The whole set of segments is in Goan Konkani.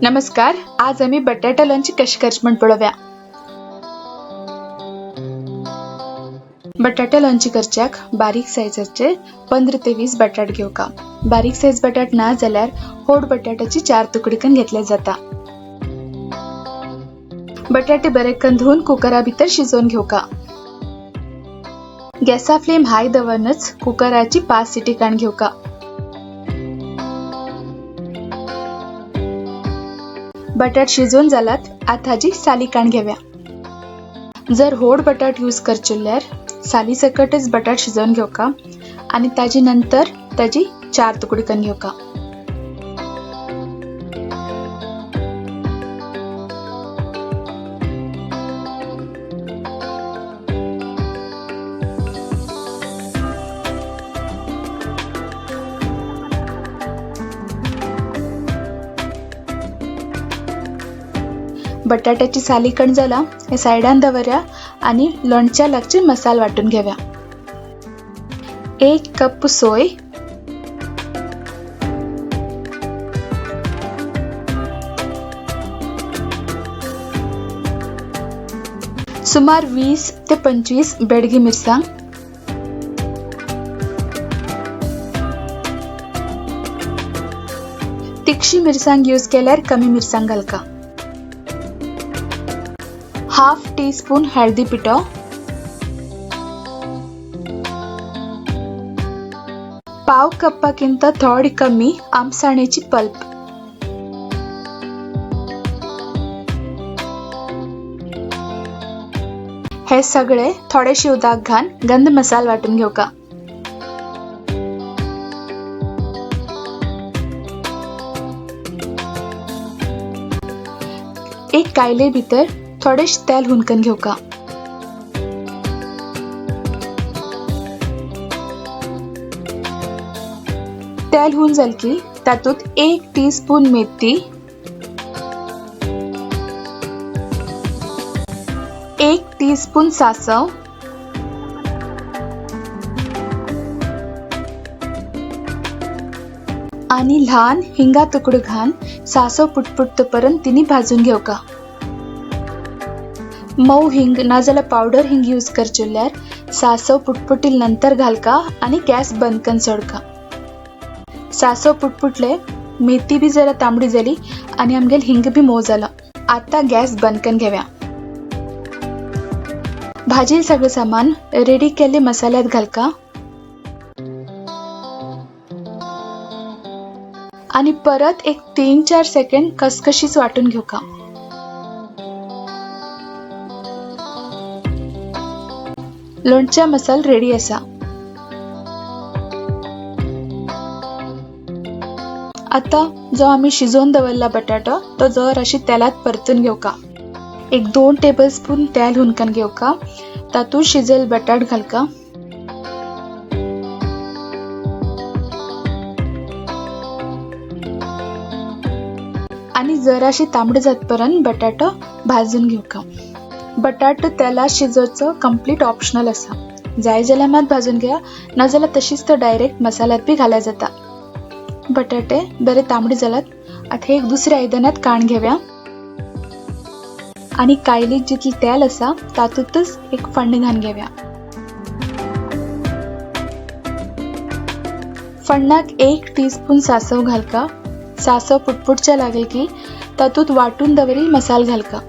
नमस्कार, आज आमी बटाटा लोणचें कशें करचें म्हण पळोवया। बटाटा लोणचें करच्याक बारीक सायजाचे 15 ते 20 बटाट घेवका। बारीक सायज बटाट ना जाल्यार होड बटाटाची 4 तुकडे करून घेतले जाता। बटाटे बरे करून धुवन कुकरा भितर शिजोवन घेवका। गॅसा फ्लेम हाय दवरनच कुकराची 5 सिटी काडून घेवका। बटाट शिजोवन जालात, आतां हाजी साली काडून घेवया। जर होड बटाट यूज करचेल्यार साली सकटच बटाट शिजोवन घेवका आनी ताजे नंतर ताजी 4 तुकडे करून घेवका। बटाट्याची साली कण जाला हे सायडान दवरया आनी लोणच्या लागचे मसाल वाटून घेवया। 1 कप सोय, सुमार 20 ते 25 बेडगी मिरसांग, तिखशी मिरसांग यूज केल्यार कमी मिरसांग घालका, 1/2 टीस्पून हळदी पिठो, 1/4 कप्पाकिंत थोडी कमी आमसाणेची पल्प, हे सगळे थोडेशे उदक घालून गंध मसाल वाटून घेवका। एक कायले भितर थोडेश तेल हुनकन घेवका। तेल हुन जाल की तातूंत 1 टीस्पून मेथी, 1 टीस्पून सासव, आनी ल्हान हिंगा तुकडो घालून सासव पुटपुटतो तिनी भाजून घेवका। मऊ हिंग ना जाल्यार पावडर हिंग यूज करचेल्यार सासव पुटपुटील नंतर घालका आनी गॅस बंद करून सोडका। सासव पुटपुटले, मेथी बी जरा तांबडी जाली आनी आमगेल हिंग बी मोव जाला। आता गॅस बंद करून घेवया। भाजील सगळें सामान रेडी केल्ले मसाल्यात घालका आनी परत एक 3-4 सेकंड खसखशीच वाटून घेवका। लोणच्या मसाल रेडी आसा। आता जो आमी शिजोवन दवरला बटाटो तो जराशी तेलात परतून घेवका। एक 2 टेबलस्पून तेल हुनकन घेवका, तातूंत शिजल बटाट घालका। आनी जराशी तांबडे जातपर्यंत बटाटो भाजून घेवका। बटाटो तेलात शिजोवचो कंप्लीट ऑप्शनल आसा, जाय जाल्यार मात भाजून घेया, ना जाल्यार तशीच तो डायरेक्ट मसाल्यात बी घाल्यार जाता। बटाटे बरे तांबडे जालात, आतां एक दुसऱ्या आयदनात काण घेवया आनी कायलीत जितली तेल आसा तातूंतच एक फण्ण घालून घेवया। फण्णाक 1 टीस्पून सासव घालका। सासव पुटपुटच्या लागेल की तातूंत वाटून दवरील मसाल घालका।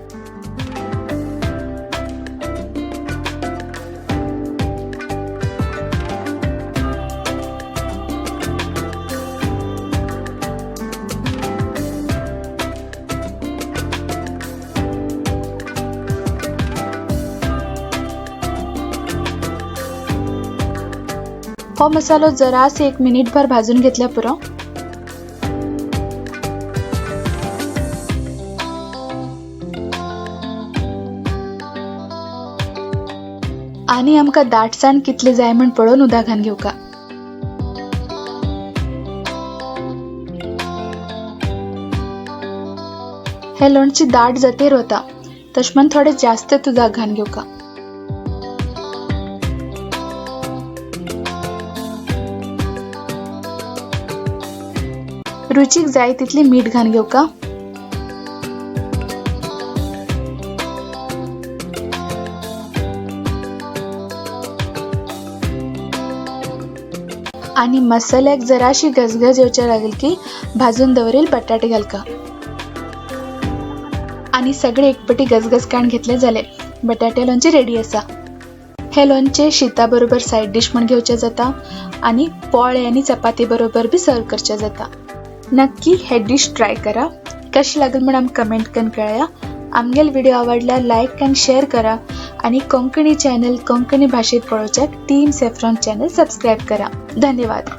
हो मसालो जरास 1 मिनिटभर भाजून घेतल्या पुरो। आनी आमकां दाटसाण कितली जाय म्हण पळोवन उदक घालून घेवका। हे लोणचें दाट जातेर वता, तशें म्हण थोडे जास्त उदक घालून घेवका। रुचीक जाय तितली मीठ घालून घेवका। आनी मसाल्याक जराशी गजगज येवच्या लागल की भाजून दवरेल बटाटे घालका आनी सगळे एकपटी गजगज काण घेतले जाले बटाटे लोणचें रेडी आसा. हे लोणचें शिता बरोबर सायड डीश म्हण घेवचें जाता आनी पोळे आनी चपाती बरोबर बी सर्व करचें जाता. नक्की हे डीश ट्राय करा. कशी लागल म्हण आमकां कमेंट करून कळया. आमगेल व्हिडिओ आवडल्यार लायक आनी शेअर करा आनी कोंकणी चॅनल कोंकणी भाशेंत पळोवच्याक टीम सॅफ्रॉन चॅनल सबस्क्रायब करा. धन्यवाद.